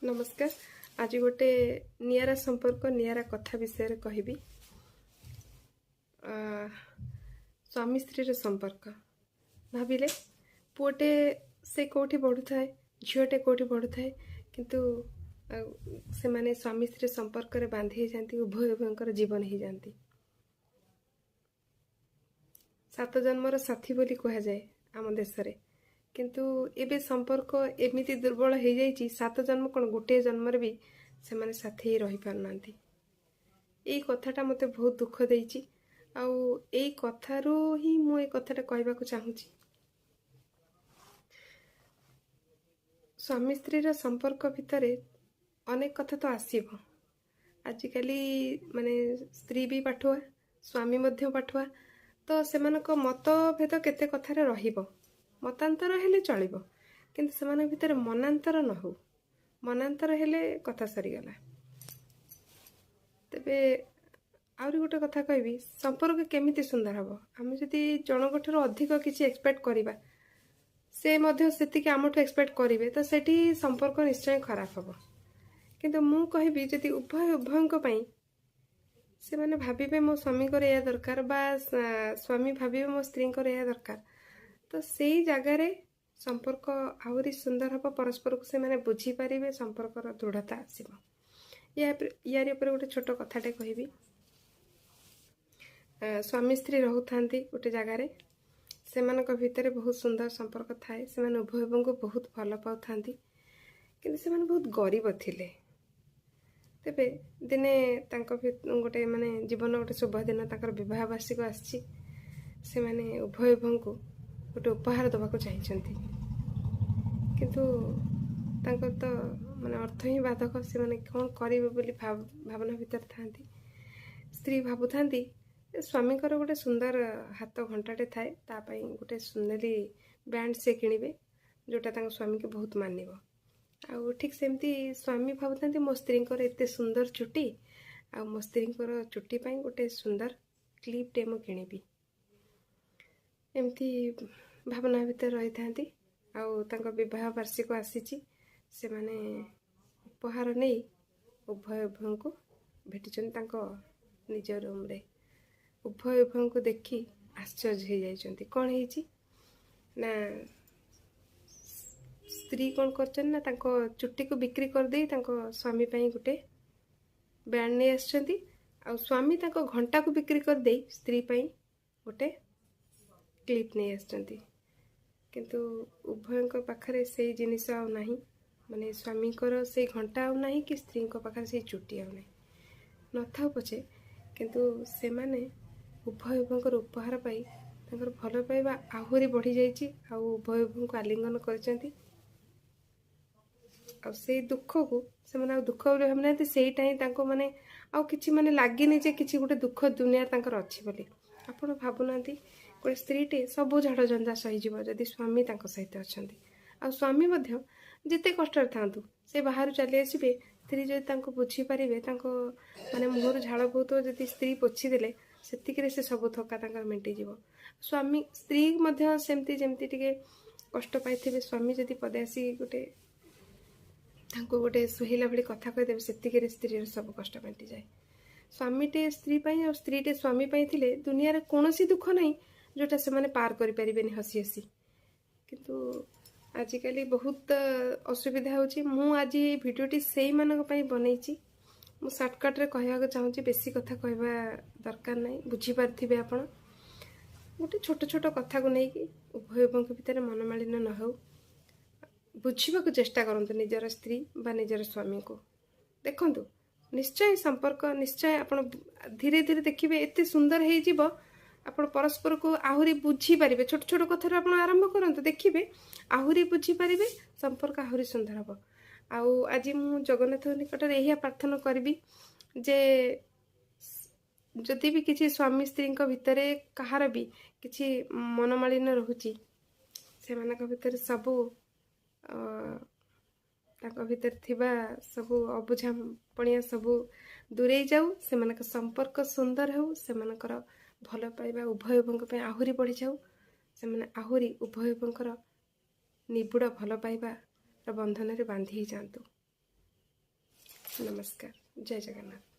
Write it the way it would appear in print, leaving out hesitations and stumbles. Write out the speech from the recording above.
ନମସ୍କାର। ଆଜି ଗୋଟେ ନିଆରା ସମ୍ପର୍କ, ନିଆରା କଥା ବିଷୟରେ କହିବି। ସ୍ୱାମୀ ସ୍ତ୍ରୀର ସମ୍ପର୍କ। ଭାବିଲେ, ପୁଅଟେ ସେ କେଉଁଠି ବଢ଼ୁଥାଏ, ଝିଅଟେ କେଉଁଠି ବଢ଼ୁଥାଏ, କିନ୍ତୁ ସେମାନେ ସ୍ୱାମୀ ସ୍ତ୍ରୀ ସମ୍ପର୍କରେ ବାନ୍ଧି ହେଇଯାନ୍ତି, ଉଭୟ ଉଭୟଙ୍କର ଜୀବନ ହେଇଯାନ୍ତି। ସାତ ଜନ୍ମର ସାଥୀ ବୋଲି କୁହାଯାଏ ଆମ ଦେଶରେ। କିନ୍ତୁ ଏବେ ସମ୍ପର୍କ ଏମିତି ଦୁର୍ବଳ ହେଇଯାଇଛି, ସାତ ଜନ୍ମ କ'ଣ, ଗୋଟିଏ ଜନ୍ମରେ ବି ସେମାନେ ସାଥୀ ହେଇ ରହିପାରୁନାହାନ୍ତି। ଏଇ କଥାଟା ମୋତେ ବହୁତ ଦୁଃଖ ଦେଇଛି ଆଉ ଏଇ କଥାରୁ ହିଁ ମୁଁ ଏଇ କଥାଟା କହିବାକୁ ଚାହୁଁଛି। ସ୍ୱାମୀ ସ୍ତ୍ରୀର ସମ୍ପର୍କ ଭିତରେ ଅନେକ କଥା ତ ଆସିବ। ଆଜିକାଲି ମାନେ ସ୍ତ୍ରୀ ବି ପାଠୁଆ, ସ୍ୱାମୀ ମଧ୍ୟ ପାଠୁଆ, ତ ସେମାନଙ୍କ ମତଭେଦ କେତେ କଥାରେ ରହିବ। ମତାନ୍ତର ହେଲେ ଚଳିବ, କିନ୍ତୁ ସେମାନଙ୍କ ଭିତରେ ମନାନ୍ତର ନ ହଉ। ମନାନ୍ତର ହେଲେ କଥା ସରିଗଲା। ତେବେ ଆହୁରି ଗୋଟେ କଥା କହିବି, ସମ୍ପର୍କ କେମିତି ସୁନ୍ଦର ହେବ? ଆମେ ଯଦି ଜଣଙ୍କ ଠାରୁ ଅଧିକ କିଛି ଏକ୍ସପେକ୍ଟ କରିବା, ସେ ମଧ୍ୟ ସେତିକି ଆମଠୁ ଏକ୍ସପେକ୍ଟ କରିବେ, ତ ସେଠି ସମ୍ପର୍କ ନିଶ୍ଚୟ ଖରାପ ହେବ। କିନ୍ତୁ ମୁଁ କହିବି, ଯଦି ଉଭୟ ଉଭୟଙ୍କ ପାଇଁ ସେମାନେ ଭାବିବେ ମୋ ସ୍ୱାମୀଙ୍କର ଏହା ଦରକାର ବା ସ୍ୱାମୀ ଭାବିବେ ମୋ ସ୍ତ୍ରୀଙ୍କର ଏହା ଦରକାର, ତ ସେଇ ଜାଗାରେ ସମ୍ପର୍କ ଆହୁରି ସୁନ୍ଦର ହେବ। ପରସ୍ପରକୁ ସେମାନେ ବୁଝିପାରିବେ, ସମ୍ପର୍କର ଦୃଢ଼ତା ଆସିବ। ୟାରି ଉପରେ ଗୋଟେ ଛୋଟ କଥାଟେ କହିବି। ସ୍ୱାମୀ ସ୍ତ୍ରୀ ରହୁଥାନ୍ତି ଗୋଟେ ଜାଗାରେ। ସେମାନଙ୍କ ଭିତରେ ବହୁତ ସୁନ୍ଦର ସମ୍ପର୍କ ଥାଏ। ସେମାନେ ଉଭୟ ଉଭୟଙ୍କୁ ବହୁତ ଭଲ ପାଉଥାନ୍ତି, କିନ୍ତୁ ସେମାନେ ବହୁତ ଗରିବ ଥିଲେ। ତେବେ ଦିନେ ତାଙ୍କ ଗୋଟେ ମାନେ ଜୀବନ ଗୋଟେ ଶୁଭ ଦିନ, ତାଙ୍କର ବିବାହ ବାର୍ଷିକ ଆସିଛି। ସେମାନେ ଉଭୟ ଉଭୟଙ୍କୁ ଗୋଟେ ଉପହାର ଦେବାକୁ ଚାହିଁଛନ୍ତି, କିନ୍ତୁ ତାଙ୍କର ତ ମାନେ ଅର୍ଥ ହିଁ ବାଧକ। ସେମାନେ କ'ଣ କରିବେ ବୋଲି ଭାବନା ଭିତରେ ଥାନ୍ତି। ସ୍ତ୍ରୀ ଭାବୁଥାନ୍ତି, ସ୍ୱାମୀଙ୍କର ଗୋଟେ ସୁନ୍ଦର ହାତ ଘଣ୍ଟାଟେ ଥାଏ, ତା ପାଇଁ ଗୋଟେ ସୁନେଲି ବ୍ୟାଣ୍ଡ ସେ କିଣିବେ, ଯେଉଁଟା ତାଙ୍କ ସ୍ୱାମୀକି ବହୁତ ମାନିବ। ଆଉ ଠିକ୍ ସେମିତି ସ୍ୱାମୀ ଭାବୁଥାନ୍ତି, ମୋ ସ୍ତ୍ରୀଙ୍କର ଏତେ ସୁନ୍ଦର ଚୁଟି, ଆଉ ମୋ ସ୍ତ୍ରୀଙ୍କର ଚୁଟି ପାଇଁ ଗୋଟେ ସୁନ୍ଦର କ୍ଲିପ୍ଟେ ମୁଁ କିଣିବି। ଏମିତି ଭାବନା ଭିତରେ ରହିଥାନ୍ତି। ଆଉ ତାଙ୍କ ବିବାହ ବାର୍ଷିକ ଆସିଛି। ସେମାନେ ଉପହାର ନେଇ ଉଭୟ ଉଭୟଙ୍କୁ ଭେଟିଛନ୍ତି ତାଙ୍କ ନିଜ ରୁମ୍ରେ। ଉଭୟ ଉଭୟଙ୍କୁ ଦେଖି ଆଶ୍ଚର୍ଯ୍ୟ ହେଇଯାଇଛନ୍ତି। କ'ଣ ହେଇଛି ନା, ସ୍ତ୍ରୀ କ'ଣ କରିଛନ୍ତି ନା, ତାଙ୍କ ଚୁଟିକୁ ବିକ୍ରି କରିଦେଇ ତାଙ୍କ ସ୍ୱାମୀ ପାଇଁ ଗୋଟେ ବ୍ୟାଣ୍ଡ ନେଇ ଆସିଛନ୍ତି, ଆଉ ସ୍ୱାମୀ ତାଙ୍କ ଘଣ୍ଟାକୁ ବିକ୍ରି କରିଦେଇ ସ୍ତ୍ରୀ ପାଇଁ ଗୋଟେ କ୍ଲିପ୍ ନେଇ ଆସିଛନ୍ତି। କିନ୍ତୁ ଉଭୟଙ୍କ ପାଖରେ ସେଇ ଜିନିଷ ଆଉ ନାହିଁ। ମାନେ ସ୍ୱାମୀଙ୍କର ସେଇ ଘଣ୍ଟା ଆଉ ନାହିଁ କି ସ୍ତ୍ରୀଙ୍କ ପାଖରେ ସେଇ ଚୁଟି ଆଉ ନାହିଁ। ନଥାଉ ପଛେ, କିନ୍ତୁ ସେମାନେ ଉଭୟ ଉଭୟଙ୍କର ଉପହାର ପାଇ ତାଙ୍କର ଭଲ ପାଇବା ଆହୁରି ବଢ଼ିଯାଇଛି ଆଉ ଉଭୟ ଉଭୟଙ୍କୁ ଆଲିଙ୍ଗନ କରିଛନ୍ତି। ଆଉ ସେଇ ଦୁଃଖକୁ ସେମାନେ ଆଉ ଦୁଃଖ ବୋଲି ଭାବିନାହାନ୍ତି। ସେଇଟା ହିଁ ତାଙ୍କୁ ମାନେ ଆଉ କିଛି ମାନେ ଲାଗିନି ଯେ କିଛି ଗୋଟେ ଦୁଃଖ ଦୁନିଆରେ ତାଙ୍କର ଅଛି ବୋଲି। ଆପଣ ଭାବୁନାହାନ୍ତି, ଗୋଟେ ସ୍ତ୍ରୀଟେ ସବୁ ଝଡ଼ ଝଞ୍ଜା ସହିଯିବ ଯଦି ସ୍ୱାମୀ ତାଙ୍କ ସହିତ ଅଛନ୍ତି। ଆଉ ସ୍ୱାମୀ ମଧ୍ୟ ଯେତେ କଷ୍ଟରେ ଥାଆନ୍ତୁ, ସେ ବାହାରୁ ଚାଲି ଆସିବେ, ସ୍ତ୍ରୀ ଯଦି ତାଙ୍କୁ ବୁଝିପାରିବେ, ତାଙ୍କ ମାନେ ମୁହଁରୁ ଝାଳ ବହୁଥିବ, ଯଦି ସ୍ତ୍ରୀ ପୋଛିଦେଲେ, ସେତିକିରେ ସେ ସବୁ ଥକା ତାଙ୍କର ମେଣ୍ଟିଯିବ। ସ୍ୱାମୀ ସ୍ତ୍ରୀ ମଧ୍ୟ ସେମିତି, ଯେମିତି ଟିକେ କଷ୍ଟ ପାଇଥିବେ, ସ୍ୱାମୀ ଯଦି ପଦେ ଆସି ଗୋଟେ ତାଙ୍କୁ ଗୋଟେ ସୁହେଇଲା ଭଳି କଥା କହିଦେବେ, ସେତିକିରେ ସ୍ତ୍ରୀର ସବୁ କଷ୍ଟ ମେଣ୍ଟିଯାଏ। ସ୍ୱାମୀଟେ ସ୍ତ୍ରୀ ପାଇଁ ଆଉ ସ୍ତ୍ରୀଟେ ସ୍ୱାମୀ ପାଇଁ ଥିଲେ ଦୁନିଆରେ କୌଣସି ଦୁଃଖ ନାହିଁ ଯେଉଁଟା ସେମାନେ ପାର କରିପାରିବେନି ହସି ହସି। କିନ୍ତୁ ଆଜିକାଲି ବହୁତ ଅସୁବିଧା ହେଉଛି। ମୁଁ ଆଜି ଏଇ ଭିଡ଼ିଓଟି ସେଇମାନଙ୍କ ପାଇଁ ବନେଇଛି। ମୁଁ ସର୍ଟକଟ୍ରେ କହିବାକୁ ଚାହୁଁଛି, ବେଶୀ କଥା କହିବା ଦରକାର ନାହିଁ, ବୁଝିପାରିଥିବେ ଆପଣ। ଗୋଟେ ଛୋଟ ଛୋଟ କଥାକୁ ନେଇକି ଉଭୟ ଉଭୟଙ୍କ ଭିତରେ ମନମାଳିନ୍ୟ ନ ହେଉ। ବୁଝିବାକୁ ଚେଷ୍ଟା କରନ୍ତୁ ନିଜର ସ୍ତ୍ରୀ ବା ନିଜର ସ୍ୱାମୀଙ୍କୁ। ଦେଖନ୍ତୁ, ନିଶ୍ଚୟ ସମ୍ପର୍କ ନିଶ୍ଚୟ ଆପଣ ଧୀରେ ଧୀରେ ଦେଖିବେ ଏତେ ସୁନ୍ଦର ହେଇଯିବ, ଆପଣ ପରସ୍ପରକୁ ଆହୁରି ବୁଝିପାରିବେ। ଛୋଟ ଛୋଟ କଥାରୁ ଆପଣ ଆରମ୍ଭ କରନ୍ତୁ, ଦେଖିବେ ଆହୁରି ବୁଝିପାରିବେ, ସମ୍ପର୍କ ଆହୁରି ସୁନ୍ଦର ହେବ। ଆଉ ଆଜି ମୁଁ ଜଗନ୍ନାଥଙ୍କ ନିକଟରେ ଏହା ପ୍ରାର୍ଥନା କରିବି ଯେ ଯଦି ବି କିଛି ସ୍ୱାମୀ ସ୍ତ୍ରୀଙ୍କ ଭିତରେ କାହାର ବି କିଛି ମନମାଳିନ୍ୟ ରହୁଛି, ସେମାନଙ୍କ ଭିତରେ ସବୁ ତାଙ୍କ ଭିତରେ ଥିବା ସବୁ ଅବୁଝାପଣିଆ ସବୁ ଦୂରେଇ ଯାଉ, ସେମାନଙ୍କ ସମ୍ପର୍କ ସୁନ୍ଦର ହେଉ, ସେମାନଙ୍କର ଭଲ ପାଇବା ଉଭୟ ଉଭୟଙ୍କ ପାଇଁ ଆହୁରି ବଢ଼ିଯାଉ, ସେମାନେ ଆହୁରି ଉଭୟ ଉଭୟଙ୍କର ନିବିଡ଼ ଭଲ ପାଇବାର ବନ୍ଧନରେ ବାନ୍ଧି ହେଇଯାଆନ୍ତୁ। ନମସ୍କାର, ଜୟ ଜଗନ୍ନାଥ।